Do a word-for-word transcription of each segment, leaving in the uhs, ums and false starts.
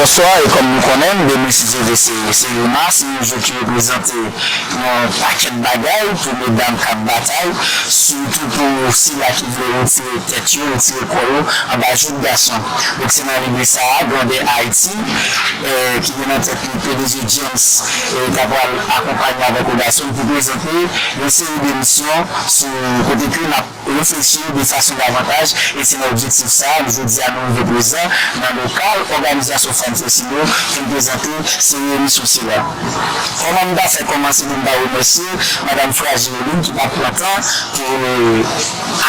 Bonswa, e kòm nou konnen, demen si Dye vle se, se uit mas, se yon jou ki reprezante yon pakèt bagay pou medam k ap batay, sitou pou sila ki vle retire tèt yo, retire kò yo anba jouk gason. Donk se nan lide sa a, Grandè Ayiti, eh, ki gen nan tèt li P D G James, eh, ta pral akonpanye avèk Odalson pou prezante yon seri de misyon sou kote ke n ap reflechi de fason davantaj, e se nan objektif sa a, jodi a nou rive prezan nan lokal òganizasyon Fanm Fresino pou n prezante seri emisyon sila. Kòman m ta fè kòmanse pou m ta remèsye madanm Frajilin ki pa t pran tan pou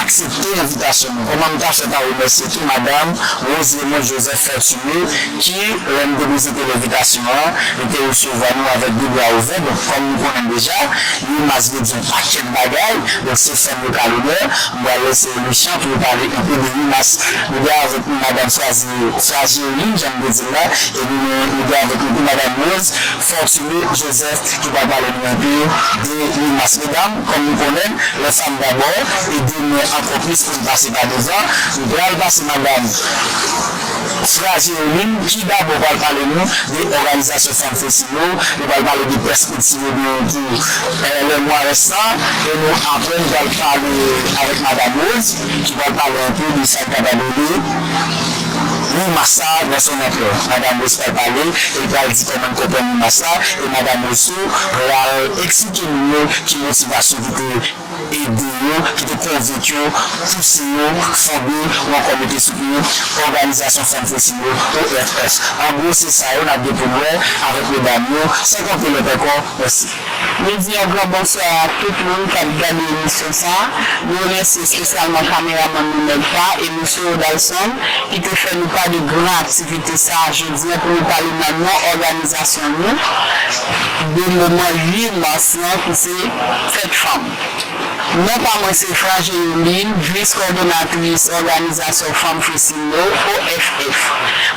aksepte envitasyon nou? Kòman m ta fè pa remèsye tou madanm Rose Raymond Joseph Fortuné ki, lè n te prezante envitasyon an, li te resevwa nou avèk de bra ouvè? Donk, kòm nou konnen l deja, uit mas vle di yon pakèt bagay. Donk, se fanm yo ka lonè. M pral lese Luchan pou yo pale enpe de uit mas. Nou gen avèk nou madanm Frazi-, Fraziolin, jan m te di l la, e nou, nou gen avèk nou tou madanm Rose Fortuné Joseph ki pral pale nou enpe de uit mas. Medam, kòm nou konnen, les femmes d'abord, ede mwen ankò plis pou n pase pa devan. Nou pral pase madanm Fraziolin, ki dabò pral pale nou de òganizasyon Fanm Fresino, nou pral pale de pèspektiv yo pou, eh, les mois restants, e nou, apre, nou pral pale avèk madanm Rose, ki pral pale enpe de sa k kapab rele uit mas la dans son ampleur. Madanm Rose pral pale, e l pral di kòman l konprann uit mas la, e madanm Rose tou pral eksplike nou ki motivasyon ki te ede yo, ki te konvenk yo, pouse yo, fonde ou ankò mete sou pye òganizasyon Fanm Fresino, O F F. An gwo, se sa yo n ap gen pou n wè avèk medam yo, san kanpe lòt ankò. Mèsi. Nou di yon gran bonswa a tout moun k ap gade emisyon sa a. Nou remèsye espesyalman kameramann nou Nèg Pa e mesye Odalson ki te fè nou pa de gran aktivite sa a jodi a pou nou pale nan non òganizasyon nou de moman uit mas lan ki se Fèt Fanm. Non pa mwen se Frajeyoline, vis kòdonatris òganizasyon Fanm Fresino, O F F.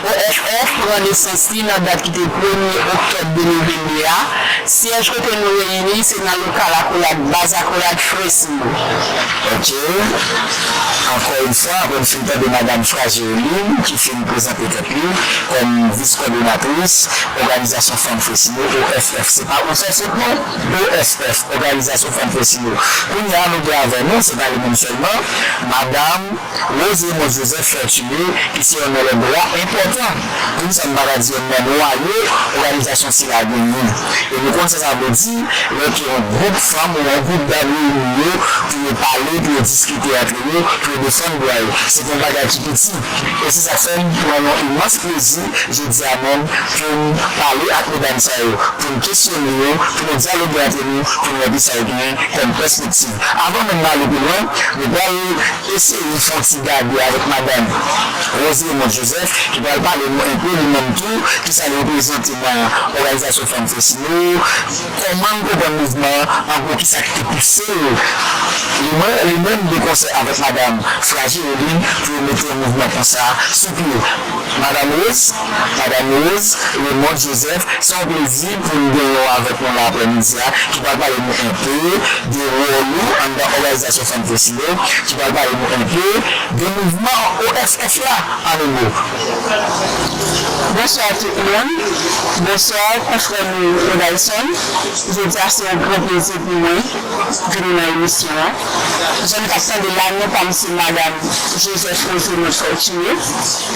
O F F pran nesans li nan dat ki te premye oktòb de mil vennde a. Syèj kote nou reyini se nan lokal akolad, baz akolad Fresino. Ok. Ankò yon fwa, apre n fin tande madanm Frajeyoline ki fin prezante tèt li kòm vis kòdonatris òganizasyon Fanm Fresino, O F F. Se pa O F F non, O F F, òganizasyon Fanm Fresino. Kounye a, nou gen avè nou, se pa li menm sèlman, madanm Rose Raymond Joseph Fortuné, ki se yonn nan lè bra enpòtan, pou n sa m pa ka di yonn nan nwayo òganizasyon sila genyen. E nou konn sa sa vle di, lè ke yon gwoup fanm ou yon gwoup dam reyini yo pou yo pale, pou yo diskite antre yo, pou yo defann dwa yo. Se pa yon bagay ki piti. E se sa k fè m pran yon imans plezi jodi a menm pou m pale ak medam sa yo, pou n kesyone yo, pou nou dyaloge antre nou, pou n wè kisa yo genyen kòm pèspektiv. Avan menm n ale pi lwen, nou pral eseye fè yon ti gade avèk madanm Rose Raymond Joseph, ki pral pale nou enpe li menm tou, kisa l reprezante nan òganizasyon Fanm Fresino, kòman l konprann mouvman an, an gwo, kisa ki te pouse l, li menm, li menm de konsè avèk madanm Frajeyoline pou yo mete yon mouvman konsa sou pye. Madanm Rose, madanm Rose Raymond Joseph, se yon plezi pou n genyen w avèk nou nan aprèmidi a, ki pral pale nou enpe de wòl ou anndan òganizasyon Fanm Fresino, ki pral pale nou enpe de mouvman O F F la, an yon mo. Bonswa tout moun. Bonswa konfrè nou Odalson. Jodi a se yon gran plezi pou mwen vini nan emisyon an. Jan n t ap tande la, non pa m se madanm Joseph Rose Raymond Fortuné.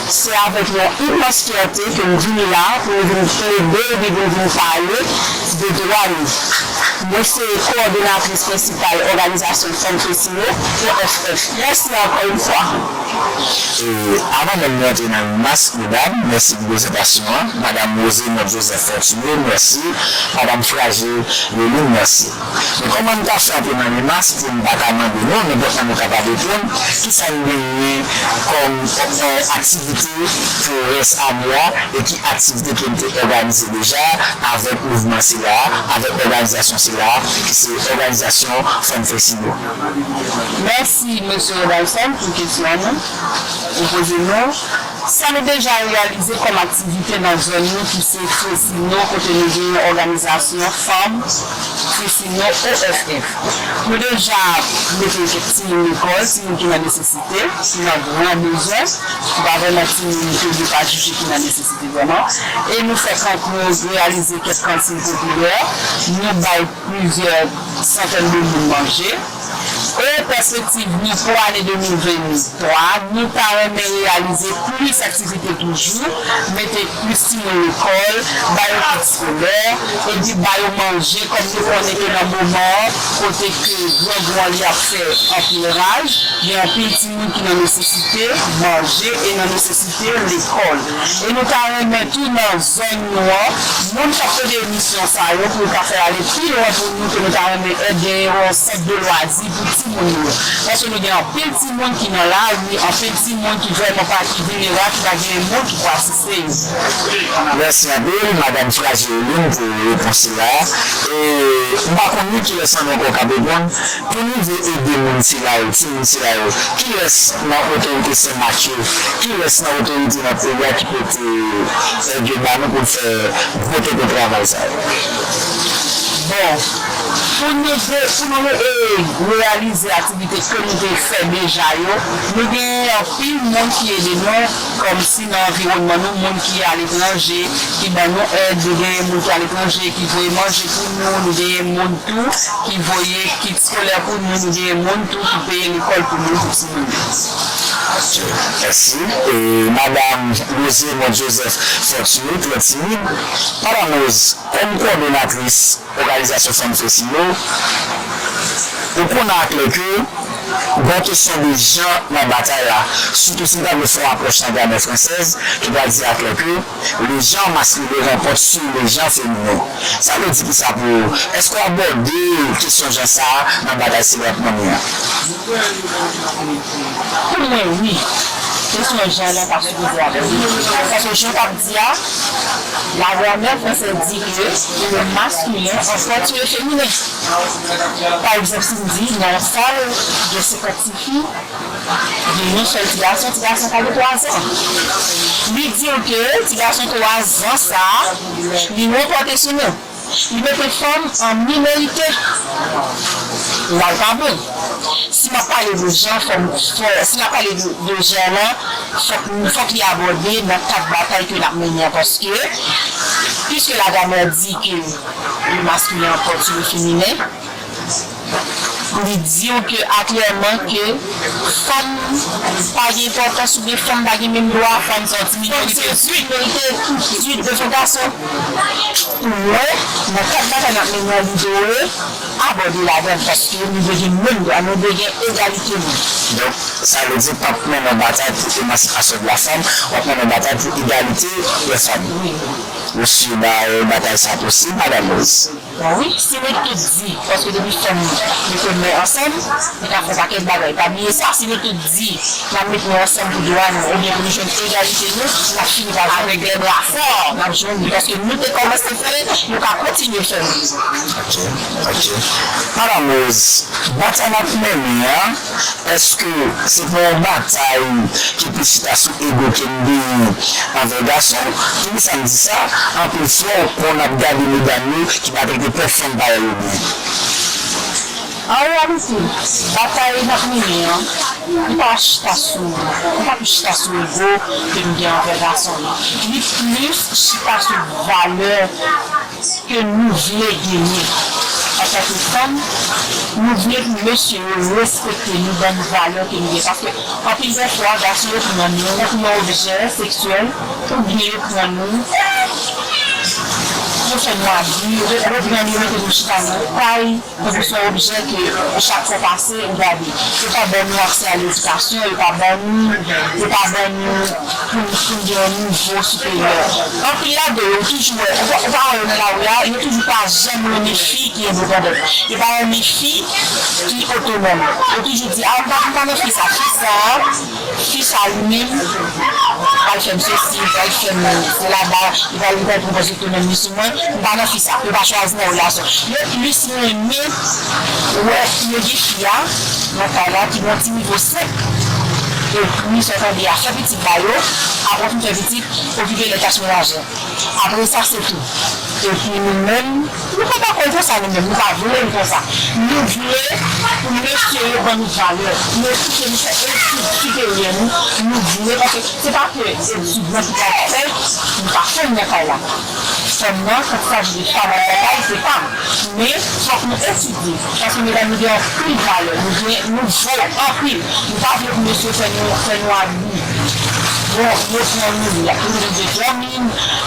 Se avèk yon imans fyète ke m vini la pou m vin plede epi pou m vin pale de dwa nou. Mwen se kowòdonatris prensipal òganizasyon Fanm Fresino, O F F. Mèsi ankò yon fwa. E, avan menm nou antre nan uit mas, medam, mèsi pou prezantasyon an. Madanm Rose Raymond Joseph Fortuné, mèsi. Madanm Frajeyoline, mèsi. Men kòman n ka fè antre nan uit mas pou n pa ka mande non, nenpòt nan nou kapab reponn, kisa n genyen kòm, eh, aktivite pou rès ane a, e ki aktivite ke n te òganize deja avèk mouvman sila, avèk òganizasyon sila, ki se òganizasyon Fanm Fresino? Mèsi, mesye Odalson, pou kesyon nou ou poze nou. Sa nou deja reyalize kòm aktivite nan zòn nou ki se Fresino, kote nou gen òganizasyon fanm Fresino O F F. Nou deja mete kèk timoun lekòl, timoun ki nan nesesite, ki nan gran bezwen, se pa vrèman timoun ke yo pa jije ki nan nesesite vrèman. E nou fè kantin, reyalize kèk kantin popilè, nou bay plizyè santèn de moun manje. E pèspektiv nou pou ane de mil venntwa, nou ta renmen reyalize plis aktivite toujou, mete plis timoun lekòl, ba yo kit eskolè, epi ba yo manje, kòm nou konnen ke nan moman an, kote ke grangou an li ap fè anpil raj, gen anpil timoun ki nan nesesite manje e nan nesesite lekòl. E nou ta renmen tou nan zòn nou an, moun k ap plede misyon sa yo pou yo ka fè ale pi lwen pou nou, ke nou ta renmen èd genyen yon sant de lwazi pou timoun yo. Paske nou gen anpil timoun ki nan lari, anpil timoun ki vrèman pa, ki vilnerab, ki pa genyen moun ki pou asiste yo. Mèsi anpil, Madanm Frageline, pou repons la. E m pa konn wi kilès nan nou ankò k ap reponn. Pou nou vle ede moun sila yo, timoun sila yo, kilès nan otorite Senmak yo, kilès nan otorite nan peyi a ki pote èd yo ba nou pou n fè gwo tonton travay sa yo? Bon, pou nou de, pou nou, e, reyalize aktivite ke nou te fè deja yo, nou gen anpil moun ki ede nou, kòmsi nan anviwònman nou, moun ki aletranje, ki ban nou èd, nou genyen moun ki aletranje, ki voye manje pou nou, nou genyen moun tou ki voye kit eskolè pou nou, nou genyen moun tou ki peye lekòl pou nou, pou timoun yo. Ok, mèsi. E, Madanm Rose Edmond Joseph, Fortuné, trè timid. Madanm Rose, kòm kowòdonatris òganizasyon fanm Fresino, ou konnen aklè ke gen kesyon de jan nan batay la, sitou si n ta vle fè yon apwòch nan gramè fransèz, ki pral di aklè ke le genre masculin l'emporte sur le genre féminin. Sa vle di kisa pou ou? Èske w abòde kesyon jan sa a nan batay sila w ap mennen an? Pou mwen, wi. Kesyon jan la pa sipoze abòde. Paske jan w t ap di a, la gramè fransèz di ke le masculin emporte sur le féminin. Pa egzanp, si m di, nan yon sal, gen senkant tifi, gen yon sèl ti gason, ti gason ka gen twa zan. Li di w ke ti gason twa zan sa a, li ranpòte sou nou. Li mete fanm an minorite. La l pa bon. Si m ap pale de jan, fò m, fò, si n ap pale de, de jan an, fòk, fòk li abòde nan kad batay ke n ap mennen an, paske, piske la gramè di ke le masculin emporte sur le féminin, li di w ke aklèman ke fanm pa gen enpòtans oubyen fanm pa gen menm dwa, fanm se yon ti minorite, minorite, toutsuit devan gason. Pou mwen, nan kad batay n ap mennen an, li dwe abòde ladan l, paske nou dwe gen menm dwa, nou dwe gen egalite nou. Donk, sa vle di w p ap mennen yon batay pou emansipasyon de la fanm, w ap mennen yon batay pou egalite de fanm. Wi. Ou si ba-, batay sa posib, Madanm Rose? Bon, wi, si nou tout di, paske depi fanm mete men ansanm, nou ka fè yon pakèt bagay. Pa bliye sa, si nou tout di n ap met men ansanm pou dwa nou, oubyen pou nou jwenn egalite nou, n ap fini pa jwenn avèk de bra fò, n ap jwenn li, paske nou te kòmanse fè l, nou ka kontinye fè l. Ok, ok. Madanm Rose, batay n ap mennen an, èske se pa yon batay ki plis chita sou ego ke n genyen anvè gason? Poukisa m di sa? Anpil fwa, w konn ap gade medam yo ki pa gentan pè fanm parèy yo byen. An reyalite, batay n ap mennen an, li pa chita sou, li pa plis chita sou ego ke n gen anvè gason yo. Li plis chita sou valè ke nou vle genyen antanke fanm, nou vle pou mesye yo respekte nou, ban nou valè ke nou gen. Paske anpil dè fwa, gason yo pran nou pou yon objè seksyèl, oubyen yo pran nou, yo fè nou abi, yo, yo pran nou, yo mete nou chita nan kay, tankou se yon objè ke chak fwa pase, ou gade. Yo pa ban nou aksè a ledikasyon, yo pa ban nou, yo pa ban nou pou, pou n gen yon nivo siperyè. Anpil ladan yo, ou toujou wè, ou pa, ou pa wè yo nan lari a, yo toujou pa janm renmen fi ki endepandan. Yo pa renmen fi ki otonòm. Yo toujou di, a, m pa, m pa nan fi sa, fi sa, fi sa li menm, pral fè m sesi, pral fè m selaba, li pral, li pral pran pòz otonòm li sou mwen, m pa nan fi sa. Yo pa chwazi nan relasyon. Yo plis renmen wè yo gen fi a nan kay la ki gen yon ti nivo senk. Epi, sa w tande a, fè pitit ba yo, apre w fin fè pitit, okipe lè tach menajè. Apre sa, se tou. Epi nou menm, nou pa dakò l konsa, nou menm, nou pa vle l konsa. Nou vle pou mesye yo ban nou valè. Nou kite nou fè etid siperyè nou, nou vle, paske se pa ke etid lan ki pral fè, nou pa fè l nan kay la. Fanm nan, sa ki saji de travay nan kay, se pa m. Men, fòk nou etidye, paske medam yo gen anpil valè, nou gen, nou vo anpil. Nou pa vle pou mesye fè nou, fè nou abyi. Bon, yo pran nou, y ap toujou vin vye dòmi,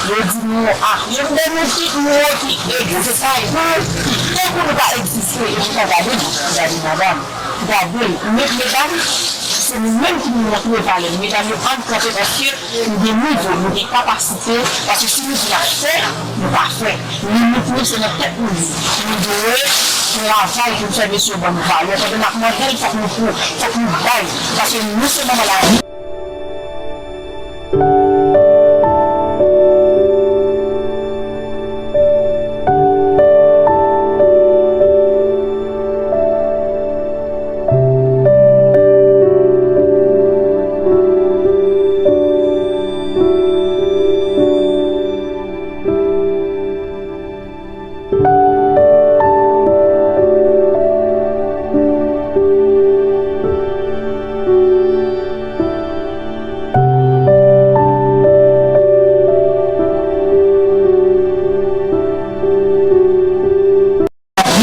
yo di nou, a, yo vle nou tout nou ki egziste, tankou nou pa egziste, e poutan gade nou, gade madam, gade, men medam, se nou menm ki nou montre valè, medam yo ann kanpe paske nou gen nivo, nou gen kapasite, paske si nou di n ap fè, nou pa fè. Limit nou se nan tèt nou li. Nou dwe travay pou n fè mesye yo ban nou valè. Pandan n ap mande l, fòk nou pou, fòk nou bay. Paske nou se manman lavi.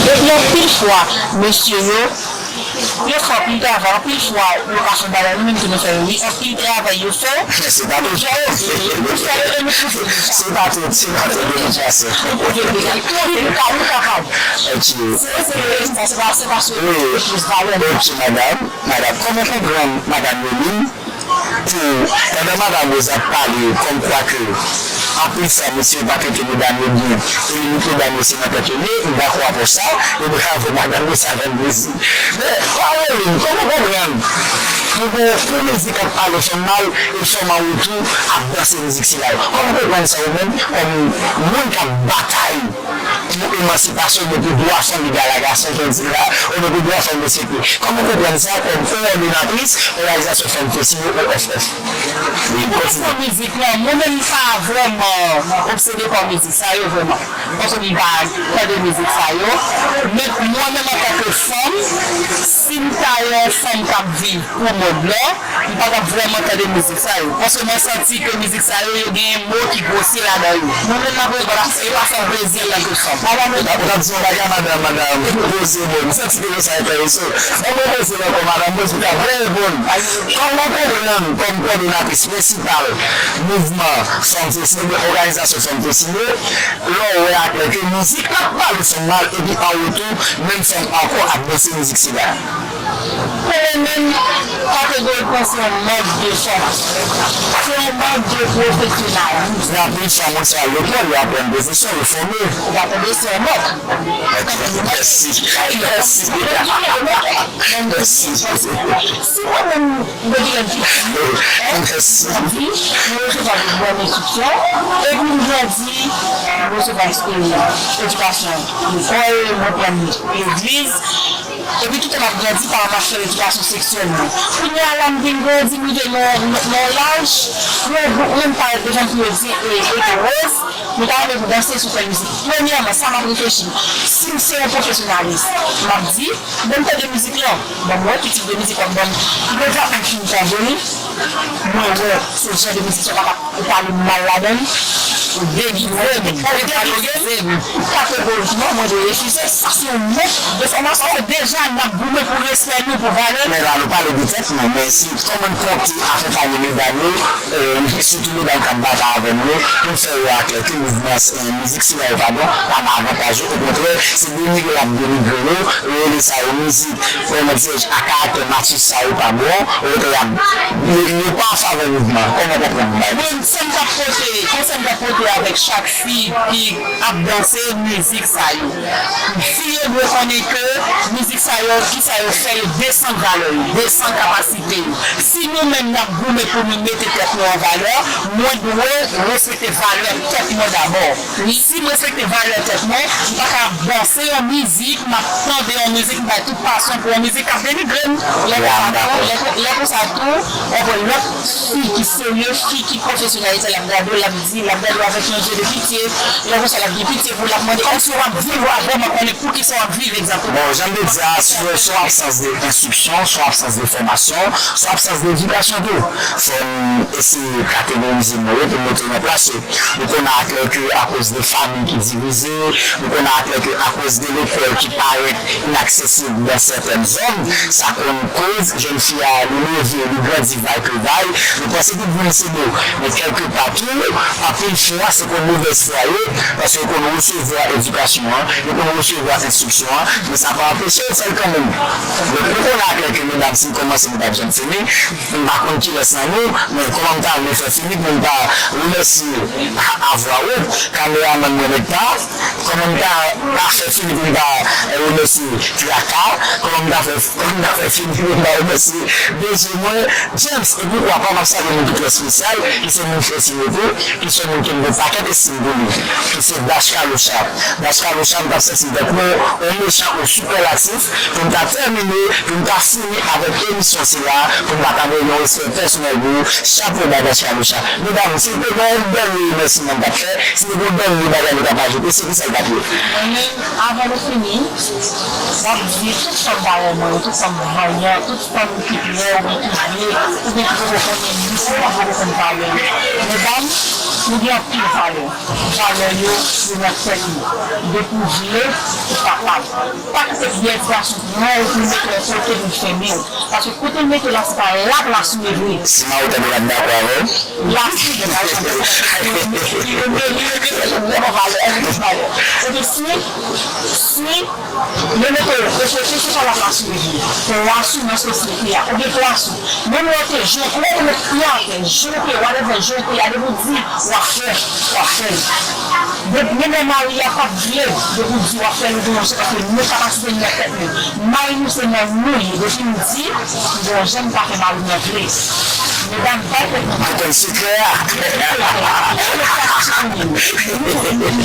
Epi anpil fwa, mesye yo, yo fè anpil travay, anpil fwa, yo pa fè bagay, nou menm tou nou fè yo, wi, anpil travay yo fè. Se pa tout. Se pa tout, se pa tout de tout fason. Nou kapab. Ok. Se, se, se pa, se pa sou plis valè. Ok, madam, madam, kòman konprann madam Yoline? Pou, pandan madam Rose ap pale, kòmkwa ke anpil fwa mesye yo pa trete medam yo byen, e limit medam yo se nan tèt yo ye, m dakò avè w sa, e bravo madam Rose avè m plezi. Men, Marlene, kòman w konprann pou, pou, pou mizik ap pale fanm mal, e fanm an retou ap danse mizik sila yo? Kòman w konprann sa ou menm, kòm moun k ap batay pou emansipasyon, oubyen pou dwa fanm egal a gason, jan w di la, oubyen pou dwa fanm, etsetera. Kòman w konprann sa kòm kowòdonatris òganizasyon fanm Fesino, O F F? Wi, kontinye. Pou mizik lan, mwen menm m pa vrèman obsede pa mizik sa yo vrèman. Paske m pa tande mizik sa yo. Men mwen menm antanke fanm, si m ta yon fanm k ap viv pou mond lan, m pa t ap vrèman tande mizik sa yo. Paske mwen santi ke mizik sa yo, yo gen mo ki gwosye ladan yo. Mwen menm m ap reponn, e pa fè m plezi antanke fanm. Ou t ap, ou t ap di yon bagay, madam, madam, poze mo. M santi ke sa enterese w. Ban mwen poze l ankò, madam, poze l, ou ta byen reponn. Kòman w konprann kòm kowòdonatris prensipal mouvman fanm Fesino, oubyen òganizasyon fanm Fesino, lè w wè aklè ke mizik la ap pale fanm mal, epi an retou, menm fanm ankò ap danse mizik sila? Pou mwen menm, kategorikman, se yon mank de fòmasyon. Se yon mank de pwofesyonalis. Gen anpil fanm, ou se al lekòl, yo aprann pwofesyon, yo fòme. Ou pa tande, se yon mank. Mèsi. Mèsi. Mèsi. Si mwen menm, mwen te gen piti, mwen resevwa de bòn enstriksyon, epi m grandi, mwen resevwa edikasyon lekòl, mwen pran legliz, epi tout tan m ap grandi, pa m ap fè edikasyon seksyèl mwen. Kounye a la, m vin grandi, m rive nan, nan, nan yon laj, mwen, mwen parèt devan pou yo di, e, e, Rose, nou ta renmen pou danse sou fè mizik. Premyèman, sa m ap reflechi, si m se yon pwofesyonalis, m ap di, ban m tande mizik lan, ban m wè ki tip de mizik w ap ban m. Imedya m fin tande l, mwen wè se jan de mizik sa w pa ka ou pale mal ladan l, ou denigre m, ou valorize m. Kategorikman, mwen te refize. Sa se yon mank de fòmasyon. Deja, n ap goumen pou respè nou, pou valè nou. Men la, nou pale de tèt nou, men si kòman n konte akonpaye medam yo, e, sitou medam k ap batay avè nou yo, pou n fè yo aklè ke mouvman, e, mizik sila yo pa bon, pa nan avantaj yo, okontrè, se denigre y ap denigre yo, rele sa yo mizik, kòman di, a karaktè matchis sa yo pa bon, okontrè, y ap, yo, yo pa an favè mouvman. Kòman w konprann bagay? Mwen, sa m t ap pote, konsèy m t ap pote avèk chak fi ki ap danse mizik sa yo. Fi yo dwe konnen ke mizik sa yo, kisa yo fè, yo desann valè yo, desann kapasite yo. Si nou menm n ap goumen pou nou mete tèt nou an valè, mwen dwe respekte valè tèt mwen dabò. Si m respekte valè tèt mwen, m pa ka banse yon mizik, m ap tande yon mizik, m bay tout pasyon pou yon mizik k ap denigre m. Lè konsa tou, lè, lè konsa tou, w ap wè lòt fi ki serye, fi ki pwofesyonèl, l ap gade w, l ap di, l ap gade w avèk yon je de pitye. Lè konsa, l ap gen pitye pou l, l ap mande, èske w ap viv, w ap vrèman konnen poukisa w ap viv egzakteman. Bon, jan m te di a, se se yon absans de enstriksyon, se yon absans de fòmasyon, se yon absans de edikasyon tou. Fò n eseye kategorize mo yo pou n mete yo nan plas yo. Nou konnen aklè ke akoz de fanmi ki divize, nou konnen aklè ke akoz de lekòl ki parèt inaksesib nan sètèn zòn, sa konn koz jèn fi a, li leve, li grandi vay ke vay. Nou panse tout moun se bo, men kèlke pa tou, anpil fwa se konn movèz fwa yo, paske yo konn resevwa edikasyon an, yo konn resevwa enstriksyon an, men sa pa anpeche yo fè l kanmenm. Donk, nou konnen aklè ke medam, si n kòmanse, nou p ap janm fini. M pa konn kilès nan nou, men kòman m ta vle fè fini pou m pa remèsye a, a vwa wot, kameramann mwen nèg pa, kòman m ta, ta fè fini pou m pa remèsye Traka, kòman m ta fè, kòman m ta fè fini pou m pa remèsye D J mwen, James, e poukwa pa m ap salye moun ki trè espesyal, ki se moun Frèsinoto, ki se moun ke m gen pakèt estim pou li, ki se Dash Kalocha. Dash Kalocha, m t ap santi m tankou yon mechan, yon sipèlatif, pou m ta tèmine, pou m ta fini avèk emisyon sila, pou m pa ta voye yon respè pèsonèl pou ou, chapo ba Dash Kalocha. Medam, si te gen yon dènye remèsiman m t ap fè, si te gen yon dènye bagay nou t ap ajoute, se kisa l t ap ye? Mwen menm, avan nou fini, m ap di tout fanm valè mwen yo, tout fanm vanyan, tout fanm ki prè oubyen ki vle, oubyen ki poko konnen limit yo, ki poko konn valè yo. Medam, nou gen anpil valè. Valè yo, yo nan tèt nou. Depi w vle, ou kapab. Pa kite pyès gason pran w pou l mete w yon kote pou l fèmen w. Paske kote l mete w la, se pa la plas ou ye vre. Si Mawotan te pa t dakò avè w? La, si, li pa t dakò. Li renmen, li renmen, li renmen, li renmen valè, li renmen valè. Ebyen, si, si yo mete w, reflechi, se pa la plas ou ye vre. Plas ou nan sosyete a, ou gen plas ou. Menm lè w te jwenn, ou mèt met pye atè, jete, whatever, jete, a depi w di, w ap fè, w ap fè l. Depi menm lè mari a p ap vle, depi w di w ap fè l, ou gen yon jan paske nou kapasite nou nan tèt nou. Mari nou se nan nou ye, depi m di, m gen yon jan m pa fè mari m antre. Medam, bay tèt nou. Ou konn sekrè a.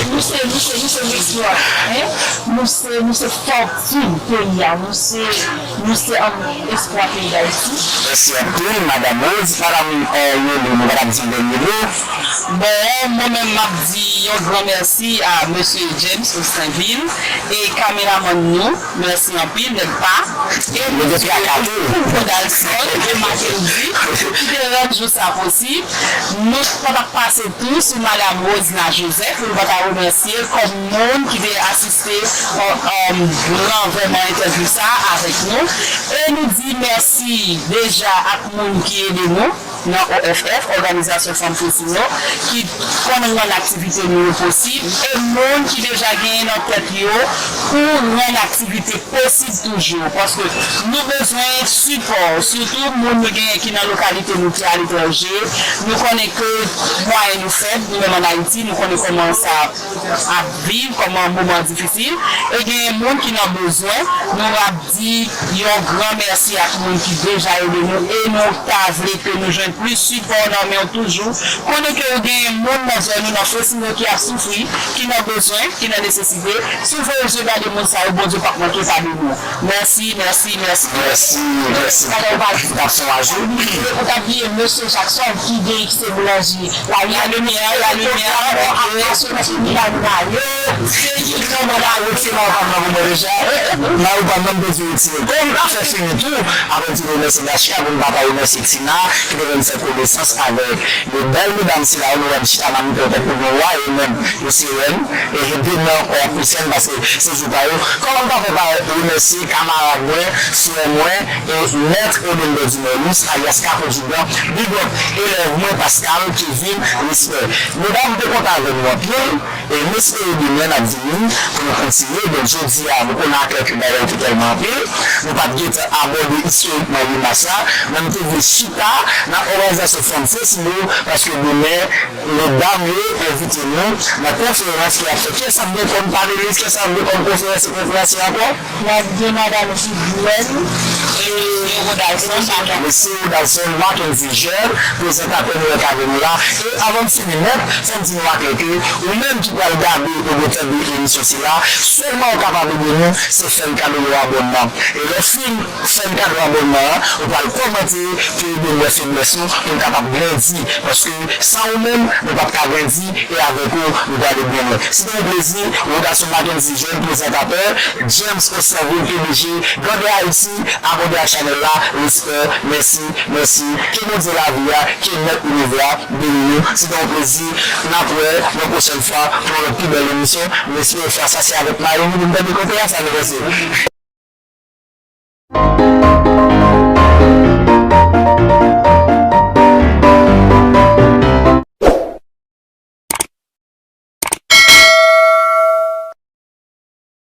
Nou se, nou se, nou se leksplwa, hein? Nou se, nou se fòtin peyi a, nou se Nou se, um, espwa peyi Dayiti. Mèsi anpil, Madam Rose. Madam, eh, Yoli, nou pa t ap di yon dènye mo? Bon, mwen menm, m ap di yon gran mèsi a Mesye James Austinville e kameramann nou. Mèsi anpil, nèg pa. E mèsi pou Prodalson e Mackendy ki te rann jou sa posib. Nou pa t ap pase tou sou Madam Rosna Joseph, nou pa ta remèsye l kòm moun ki te asiste, um, um, gran vrèman entèvyou sa a avèk nou. E nou di mèsi deja ak moun ki ede nou nan O F F, Òganizasyon Fanm Fresino, ki konn rann aktivite nou yo posib, e moun ki deja genyen nan tèt yo pou rann aktivite posib toujou, paske nou bezwen sipò, sitou moun nou genyen ki nan lokalite nou ki aletranje. Nou konnen ke mwayen nou fèb, nou menm ann Ayiti, nou konnen kòman sa ap viv, kòman moman difisil, e genyen moun ki nan bezwen. Nou ap di yon gran mèsi ak moun ki deja ede nou, e nou ta vle ke nou jwenn plis sipò nan men w toujou. Konnen ke ou genyen moun nan zòn ou, nan Fresno, ki ap soufri, ki nan bezwen, ki nan nesesite. Si w voye je gade moun sa yo, Bondye p ap manke pale nou. Mèsi, mèsi, mèsi. Mèsi, mèsi. Alò, ou pa di. Ou t ap fè yon ajou? Ou t ap bliye Mesye Jackson ki D X T Boulanje. La limyè, la limyè, ok. Se ki nan mwen la, retire mayo pa m nan pou mwen deja. Mayo pa m nan, m te di retire. Bon, m ta fè fini tou, avan m di remèsye Dashka, pou m pa ta remèsye Tina, ki te fè m fè konesans avèk de bèl medam sila yo, nou wè m chita nan mitan yo tankou yon wa, yo menm, yo se rèn. E demen ankò, y ap pouse m, paske se jou pa yo. Kòman m pa fè pa remèsye kamarad mwen, frè mwen, e Mèt Odilbè Dumorlus, alyas Kapo Djougan, big up, elèv mwen, Pascal, Kevin, respè. Medam, m te kontan avè nou anpil, e m espere demen n ap vini pou nou kontinye. Donk, jodi a, nou konnen aklè ke bagay yo te tèlman anpil, nou pa t gentan abòde istorikman Limas la, men m te vle chita nan òganizasyon Fanm Fresino, paske demen, medam yo envite nou nan konferans ki ap fèt. Kiyès ap gen kòm panelist? Kiyès ap gen kòm konferans e konferans yo ankò? Y ap gen Madam Vivienne, Mesye Rodalson Mackenzie Jeune, prezantatè nou wè k avè nou la. E avan m fini nèt, fò m di nou aklè ke ou menm ki pral gade oubyen tande emisyon sila, sèlman ou kapab ede nou, se fè n kado yon abònman. E lè w fin fè n kado abònman an, ou pral kòmante pou ede n wè feblès nou, pou n kapab grandi. Paske san ou menm, nou p ap ka grandi, e avèk ou, nou prale byen lwen. Se te yon plezi, Rodalson Mackenzie Jeune, prezantatè, James Osterville, P D G, Grandè Ayiti, abòne ak chanèl la, respè, mèsi, mèsi, ke Bondye lavi a, ke Mèt linivè a beni nou, se te yon plezi, n ap wè yon pwochèn fwa pou yon lòt pi bèl emisyon, m espere fwa sa se avèk mari nou pou n tande kote a, sa nou panse?